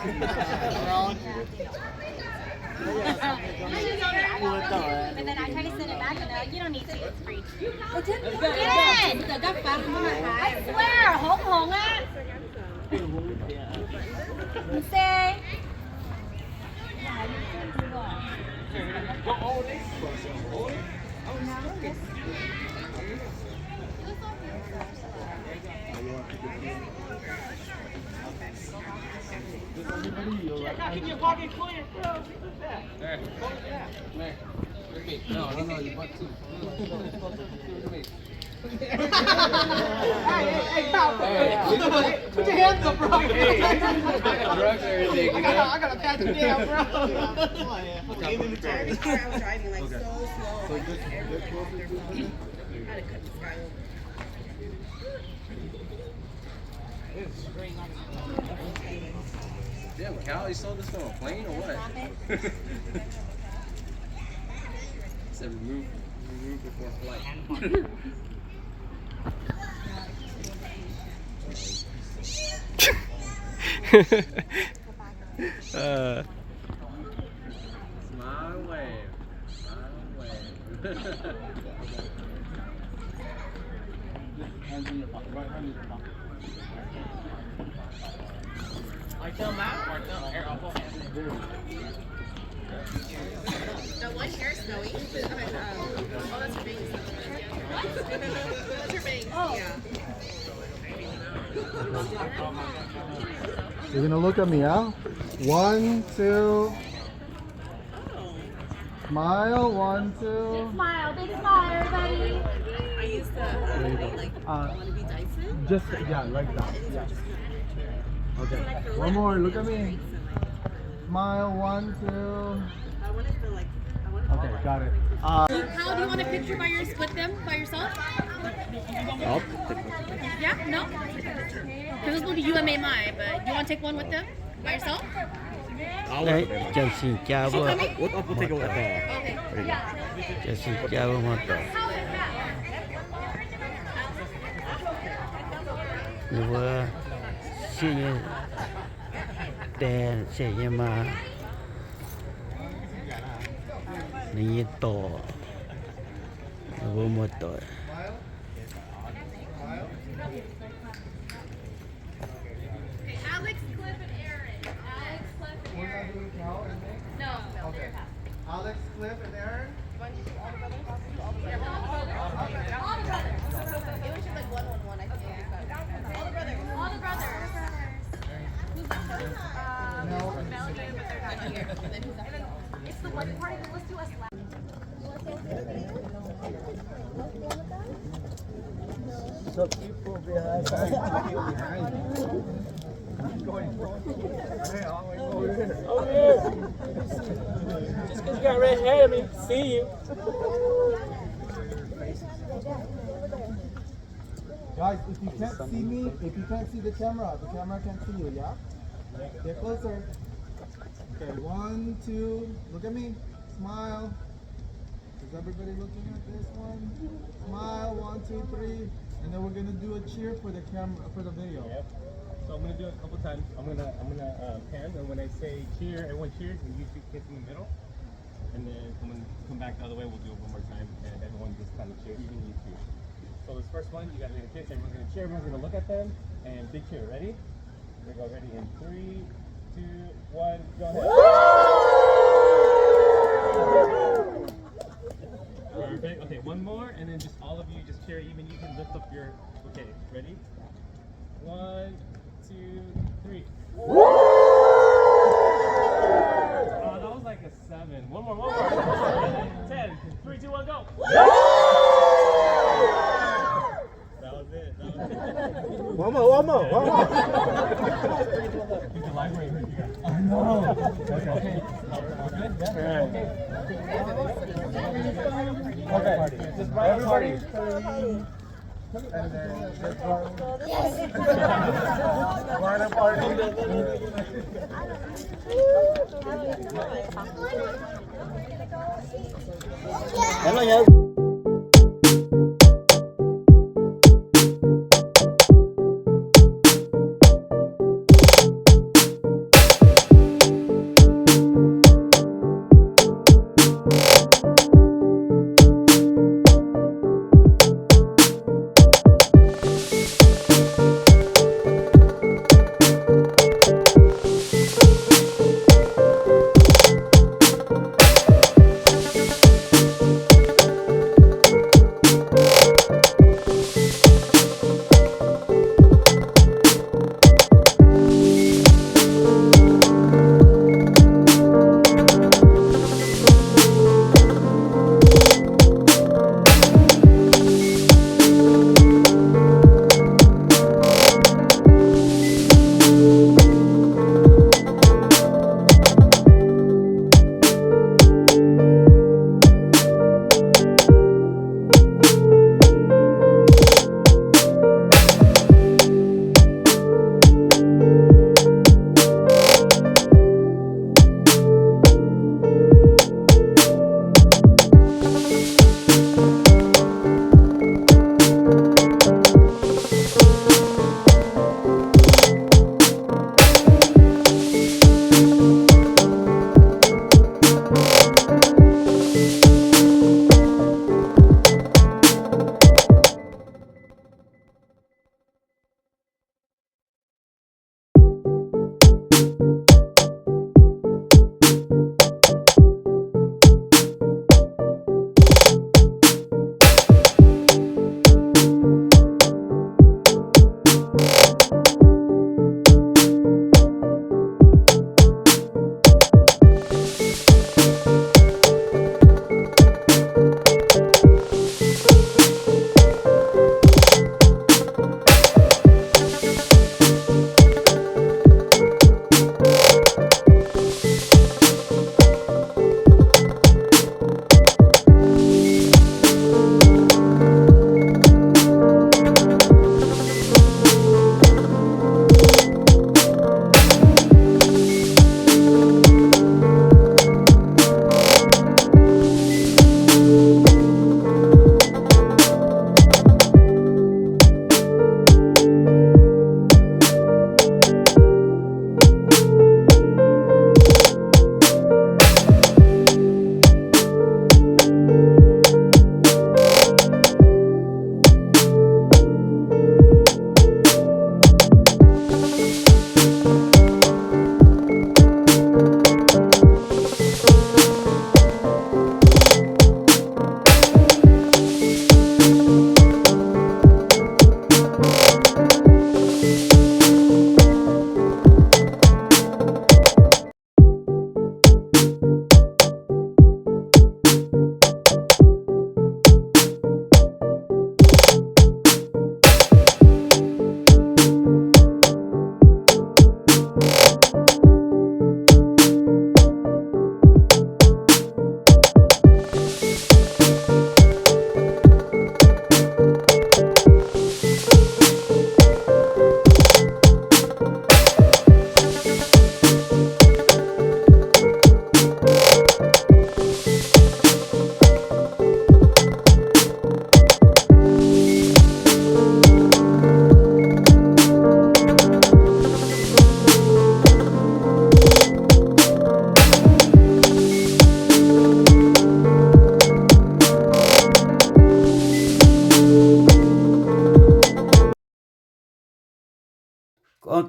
And then I try to send it back, and they're like, "You don't need to. It's free." It didn't. It did. I swear, hống hống aqv. Say. Can you walk it clear? There. There. Look at me. No, no, no, you want to. Look at me. Hey, hey, hey, Kyle. Hey. Put your hands up, bro. Hey. Drugs or anything, you know? I gotta, I gotta pat you down, bro. Sorry, I was driving, like, so slow. Like, everyone had their phone. I had to cut this guy over. Damn, Cal, you sold this on a plane or what? Said remove, remove before flight. Uh. Smile and wave. Smile and wave. Hands in your pocket. Right hand in your pocket. Are you talking about or the air apple? That one here, Snowy. Okay, um, oh, that's her bangs. That's her bangs. Oh. Yeah. You're gonna look at me, yeah? One, two. Smile, one, two. Smile, big smile, everybody. I used to, uh, like, uh, wanna be Dyson. Just, yeah, like that. Yeah. Okay. One more, look at me. Smile, one, two. Okay, got it. Uh, Kyle, do you want a picture by yours, with them, by yourself? Nope. Yeah? No? Because this will be you and me, mine, but you wanna take one with them? By yourself? Janx-singh jaa wuov. Janx-singh jaa wuov muoz-doic. Ninh mbuo sieqv nyei die, sieqv nyei maa, ninh nyei dorc, ninh mbuo muoz-doic. Okay, Alex, Cliff, and Aaron. Alex, Cliff, and Aaron. No, no, they're past. Alex, Cliff, and Aaron. All the brothers. All the brothers. All the brothers. Who's that? Um, Melody, but they're not here. And then who's that? It's the wedding party that was to us last. Some people behind. Just 'cause you got red hair, I mean, see you. Guys, if you can't see me, if you can't see the camera, the camera can't see you, yeah? Get closer. Okay, one, two, look at me. Smile. Is everybody looking at this one? Smile, one, two, three. And then we're gonna do a cheer for the camera, for the video. Yep. So I'm gonna do it a couple times. I'm gonna, I'm gonna, uh, pan, and when I say cheer, everyone cheers, and you two kiss in the middle. And then I'm gonna come back the other way. We'll do it one more time, and everyone just kinda cheers, even you two. So this first one, you guys are gonna kiss. Everyone's gonna cheer. Everyone's gonna look at them, and big cheer. Ready? Here we go. Ready? In three, two, one, go ahead. Perfect. Okay, one more, and then just all of you just cheer. Even you can lift up your. Okay, ready? One, two, three. Oh, that was like a seven. One more, one more. Ten. Three, two, one, go. That was it. That was it. One more, one more, one more. He's a library. I know. Okay. All right. Okay. Just everybody. And then this one. Yes. Why the party? Hello, yes.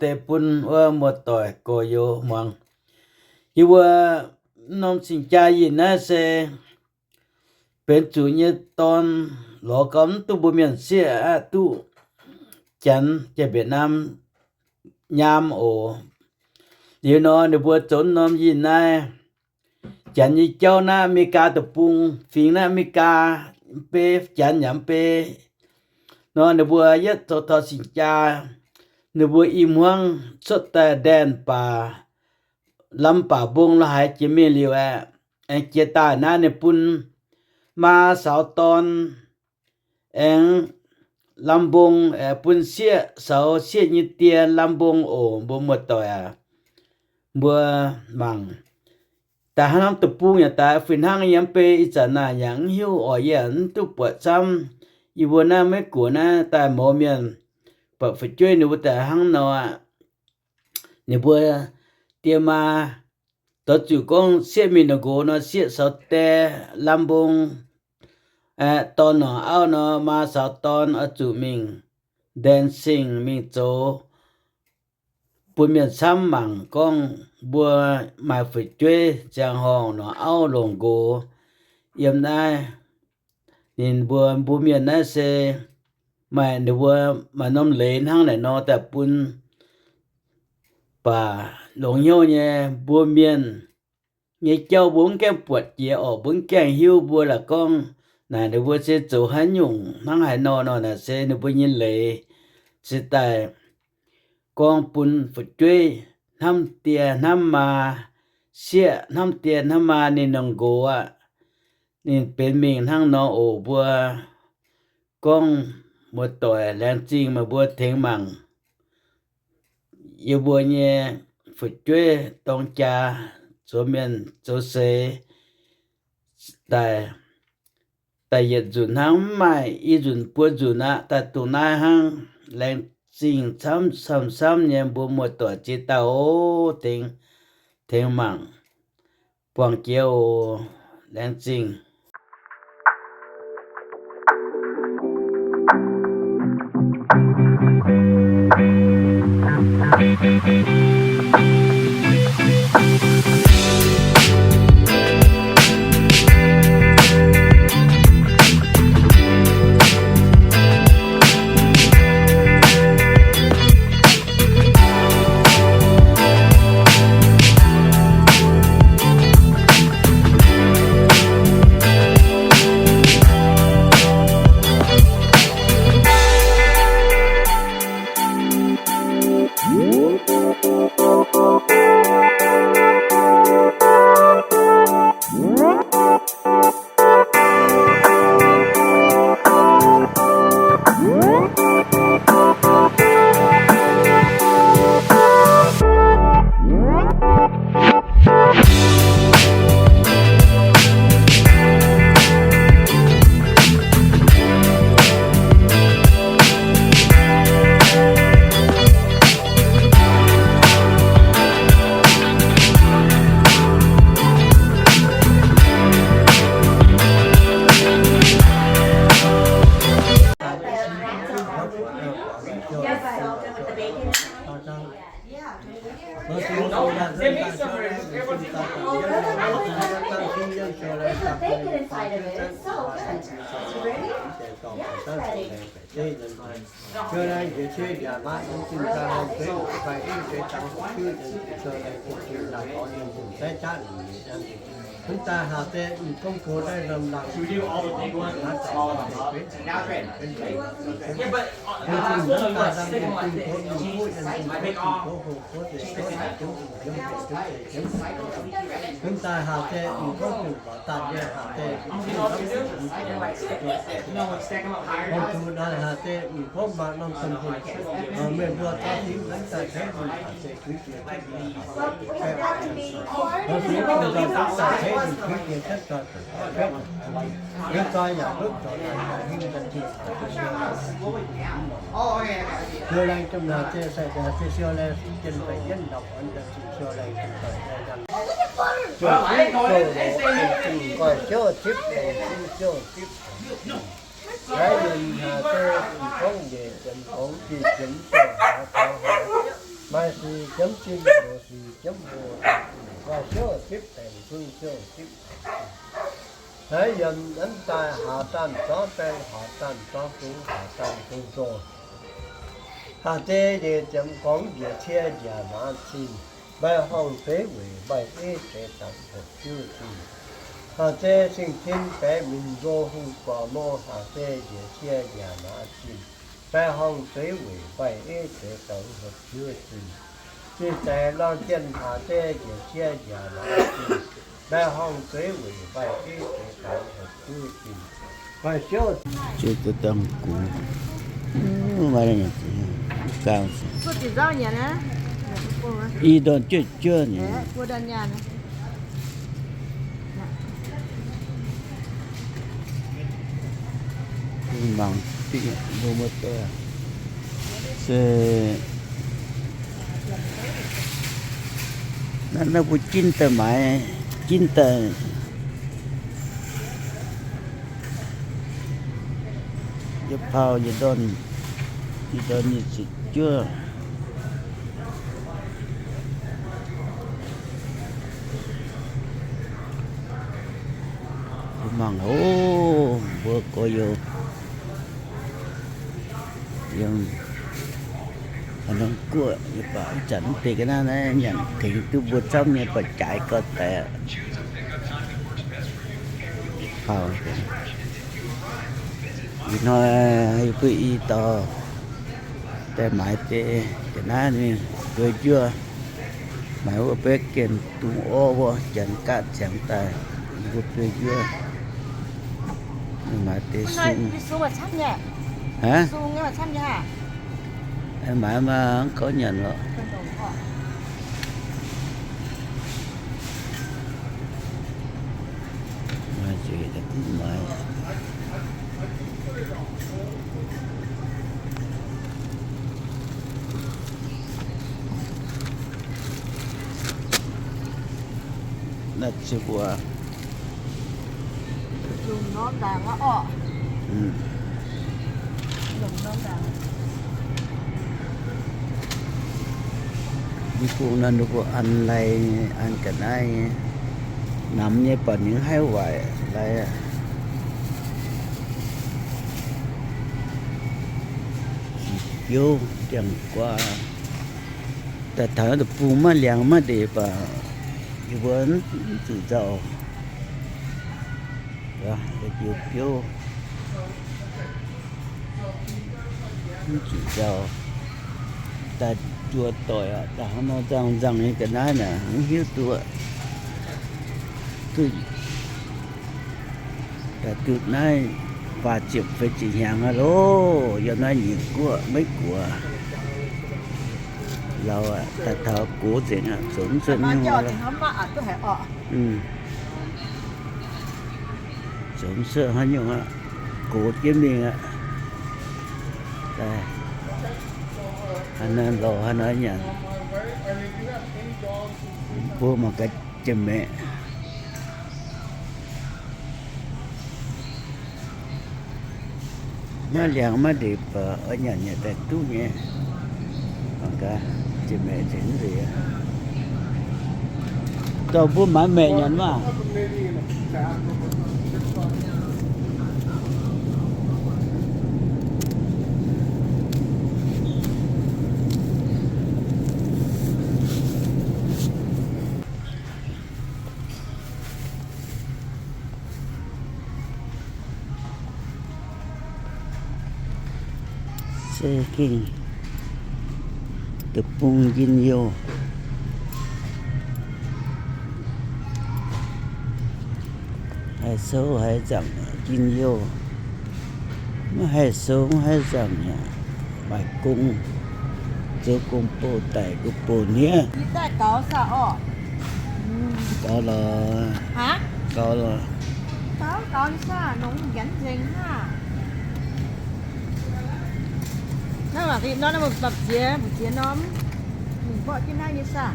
deix bun wuov muoz-doic gorx-youz muangx. Yie mbuo norm cing-jaa yinh naaiv se benx zuqc nyei dorn lorz gau mv duqv mbuo mienh sieqv aqv, duqv Janx, Janx-Mbietc Naam nyaam oc. Liuz nor ninh mbuo zoux norm yinh naaiv, Janx nyei jauv naaiv America deic-bung, fingx naaiv America mv bei, Janx yaac mv bei. Nor ninh mbuo yietv zoux taux cing-jaa, ninh mbuo i hmuangv cuotv daaih ndaen baac lamh baac mbong lorz haaix jiex mingh liuz aeqv, aengx jiex daaih naaiv ninh bun maa saux dorn, aengx lamh mbong, aengx bun sieqv saux sieqv nyei die lamh mbong oc. Mbuo muoz-doic aac, mbuo mangc daaih hnangv norm deic-bung yaac daaih fih hnangv nyei mv bei. Ih zanc naaic yaac mv hiuv oc, yie mv duqv buatc camv. Yie mbuo naaiv Meiv Guoqv naaiv daaih mouz mienh, buatc fu'jueiv ninh mbuo daaih hnangv nor aqv. Ninh mbuo die maa doix zuqc gorngv sieqv mingh nongx nqox nor, sieqv saux die lamh mbong, dorn nongc auv nor, maa saux dorn oix zuqc mingh dancing, mingh zoux bun mienh camv mangc gorngv mbuo maaih fu'jueiv ziangh horngh nongc auv longc nqox yiem naaiv. Ninh mbuo, mbuo mienh naaiv se maaih ninh mbuo maaih norm leiz hnangv naaic nor daaih bun. Baac longx hnyouv nyei, mbuo mienh nyei jauv mbuo mv gaengh buatc jiex orqc, mbuo mv gaengh hiuv. Mbuo laaix gorngv naaic ninh mbuo se zoux haaix nyungc hnangv haaix nor nor, naaic se ninh mbuo nyei leiz se daaih gorngv bun fu'jueiv hnamv die hnamv maa, sieqv hnamv die hnamv maa, ninh nongx nqox aqv. Ninh benx mingh hnangv nor oc. Mbuo gorngv muoz-doic laengz zingh meih mbuo tengx mangc. Yie mbuo nyei fu'jueiv dorng jaa, zoux mienh zoux seix daaih, daaih yietc nzunc hnangv, mv maaih i nzunc buo nzunc aqv, daaih dongh naaiv hnangv. Laengz zingh camv-camv-camv nyei mbuo muoz-doic ziex dauh oc. Tengx, tengx mangc. Buangh jiex oc. Laengz zingh. Hnangv daaih haaix deix mv gorngv gox daaih norm laangz, hnangv daaih haaix deix mv gorngv gox daaih nyei haaix deix, gorngv zuqc naaiv haaix deix mv gorngv mangc norm domh hungh, meih mbuo taux fingx hnangv daaih tengx mbuo haaix deix kuinx jiex, gorngv zuqc naaiv daaih tengx mbuo kuinx jiex cuotv doic, yie zoi yaac lutv zoux naaic hingv daaih zuqc siou laengz domh naaic se sai daaih se siou laengz fingx jienv mbaeqc jienv ndau-orn daaih zuqc siou laengz domh doic nyei yangh. Zoux siou zipv, zoux siou zipv. Naaiv ninh haaix deix mv gorngv njiec zienx fongx jiex zienx doic haaix taux haaix. Maaih sic jiemv zinh, sic jiemv mbuo, maaih siouv zipv baengc, zungv siouv zipv baengc. Naaiv yiem nanv daaih haaz daanh zorv baeng, haaz daanh zorv zungv, haaz daanh zungv zoh. Haaz deix njiec ziepc gorngv njiec cie njiec maaz zinh, maaih horngh zeiv weic maaih eiv zeiv dangx hopv jiuv zinh. Haaz deix sing-cin baeqc minc nzo hungh guaax mouh, haaz deix njiec cie njiec maaz zinh, maaih horngh zeiv weic maaih eiv zeiv dangx hopv jiuv zinh. Zinh zaix laangh jienh haaz deix njiec cie njiec maaz zinh, maaih horngh zeiv weic maaih eiv zeiv dangx hopv jiuv zinh. Maaih siouv jiu dangx gux, i ndorn juov juov nyei. Mangc diqv mbuo muoz-doic, se naaiv, naaiv mbuo ginv daaih maaiz, ginv daaih yietc pauh, yietc ndorn, yietc ndorn nyic ziepc juov. Mbuo mangc oc, mbuo gorx-youz yiem haaix norm guoqv, yie baac ih zanc mv deix ga'naaiv naaiv nyanc tengx duqv mbuo camv nyei, baac jaaix gau daic aqv. Ih hnoi yie mbuo i dauh daaih maaiz deix ga'naaiv ninh mbuo njuov, maaiz wuov betv gengh dungz orv wuov, janx gaatv ziangx daaih, yie mbuo biei njuov. Maaiz deix sung. Hnangv maaiz maa mv kouv nyanc lorqc. Maaiz zuqc maaiz. Naaiv ziouc mbuo mv bung naaiv ninh mbuo an lai, an ga'naaiv nyei, namx nyei baac ninh haih waaic lai aqv. Biouv ndiangx-guaa. Daaih taux naaiv deic-bung maiv liangx maiv ndeic baac yie mbuo mv zuqc nzauh. Biouv mv zuqc nzauh. Daaih juoz doic aqv, daaih hnangv nor nzangh nzangh nyei ga'naaiv naaic mv hiuv duqv. Duqv, daaih duqv naaiv faah ziepc feix ziepc hnyangx aqv loh, yiem naaiv nyeic guoqv Meiv Guoqv. Lauz aqv, daaih taux gox nzengc aqv, zoux mv cuotv nyungc aqv. Zoux mv cuotv haaix nyungc aqv, gox jienv mingh aqv. Haaix nor lorz haaix nor nyanc. Mbuo mangc gaax jiex maengc. Maiv liangx maiv ndeic baac oix nyanc yaac daaih duqv nyei. Mangc gaax, jiex maengc nzengc mv nzengc. Dorh mbuo maaiz maengc nyanc maah. Se gengh deic-bung njien-youh. Haih sou haih nzangc njien-youh. Maiv haih sou maiv haih nzangc yaac maaih gong, zoux gong bouh daic gong bouh hniev. Gaux lorqc. Gaux lorqc. Naaiv mbu'ziex, mbu'ziex norm, mborqv jienv naaiv nyei saah.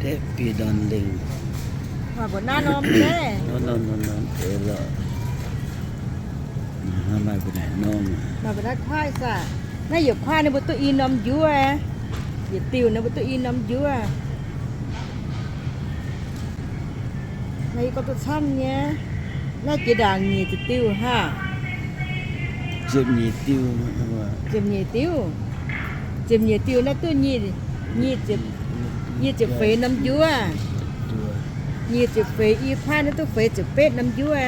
Deix bieqc ndorn lengh. Mbuo naaiv norm deix. Norm, norm, norm, norm deix lorqc. Maaih mbuo naaiv norm. Maaih mbuo naaiv kuaaiv saah. Naaiv yietc kuaaiv ninh mbuo duqv i norm njuov. Yietc diuh ninh mbuo duqv i norm njuov. Naaiv yie gorngv duqv camv nyei. Naaiv jiex ndaangc nyic ziepc diuh haah? Ziepc nyeic diuh. Ziepc nyeic diuh. Ziepc nyeic diuh naaiv duqv nyic, nyic ziepc, nyic ziepc feix norm njuov. Nyic ziepc feix i kuaaiv naaiv duqv feix ziepc betv norm njuov.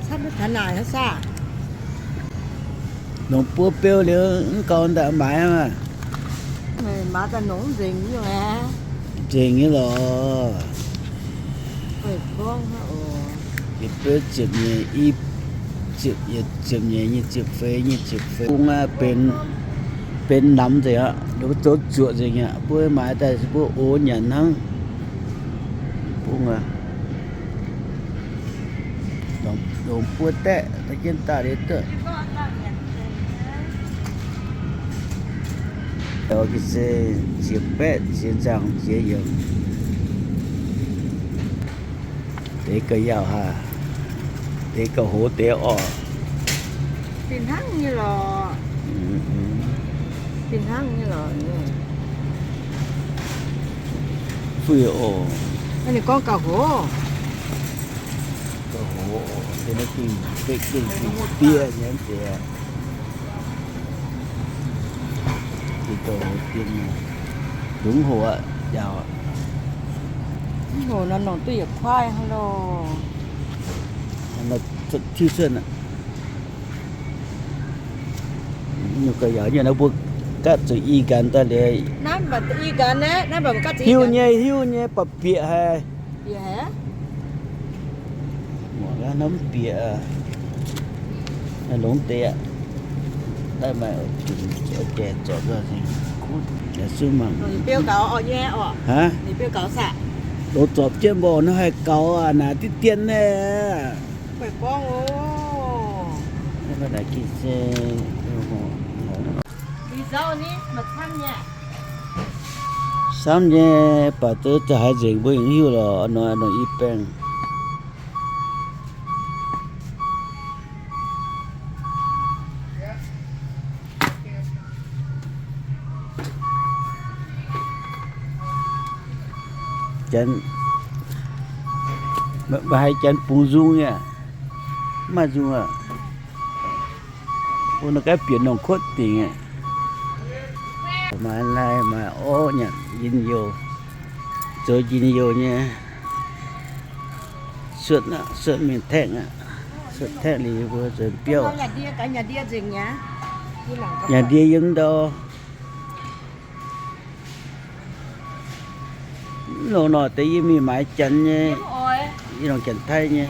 Camv duqv taux naaic hnangv saah? Longc buo beu liuz mv gaux ndaangc maaiz maah. Maaiz daaih nongx nzengc nyei. Nzengc nyei lorqc. Yietc beu ziepc nyeic, i, ziepc nyeic, nyic ziepc feix, nyic ziepc feix. Bung aqv, benx, benx namx nzengc aqv. Ninh mbuo zoux zuoqc nzengc aqv. Mbuo maaiz daaih mbuo ox nyanc hnangv. Bung aqv. Longc buo daeqv, da'jienv daaih liuz duqv. Ga'naaiv se ziex baeqv ziex nzangc ziex yiemc. Deix ga'yaauh haic, deix ga'hoz deix orqc. Fih hnangv nyei lorqc. Fih hnangv nyei lorqc. Fuiv oc. Ninh gorngv ga'hoz. Ga'hoz oc. Deix naaiv dingh, dingh bieqc nyei deix. Dingh ga'hoz dien, dungx hoc aqv, njaaux aqv. Mv hoc nor longc duqv yietc kuaaiv hnangv loh. Tiuv cuotv aqv. Nyungc ga'yaauh nyei nor mbuo gaatv zuqc i nqanx daaih liuz. Naaiv mv baac i nqanx naaiv, naaiv mv baac mbuo gaatv zuqc i nqanx. Hiuv nyei, hiuv nyei, baac bieqc haic. Bieqc haic aqv. Muangx gaax, naaiv mv bieqc aqv. Naaiv longx deix aqv. Naaiv maaih jaaix zorpc nzengc. Aa, suv mangc. Aa, longx zorpc jienv mborqc nor haih gaux aqv, naaic diqv dien naaiv. Samv nyei, baac za'haaix nzengc mbuo yaac mv hiuv lorqc, nor nor i baengh. Janx, maiv haiz janx bungx nzung nyei, mv maaih nzung aqv. Mbuo nor gaeqv bieqc nongh kotv dingc aqv. Maaih lai maaih orv nyanc njien-youh, zoux njien-youh nyei. Suotv aqv, suotv mingh taeqv aqv. Suotv taeqv liuz mbuo nzuonx biauv. Nyanc ndie yiem ndau. Mv longc nor deix yie mingh maaiz janx nyei. Yie longc Janx-Taiv nyei.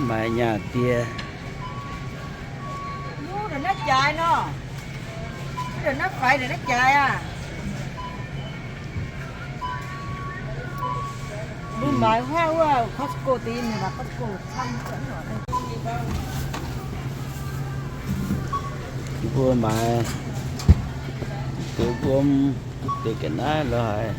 Maaiz nyaah die. Mbuo maaiz huaav wuov Costco deix, Costco camv. Mbuo maaiz deix wuom, deix ga'naaiv lorz haic.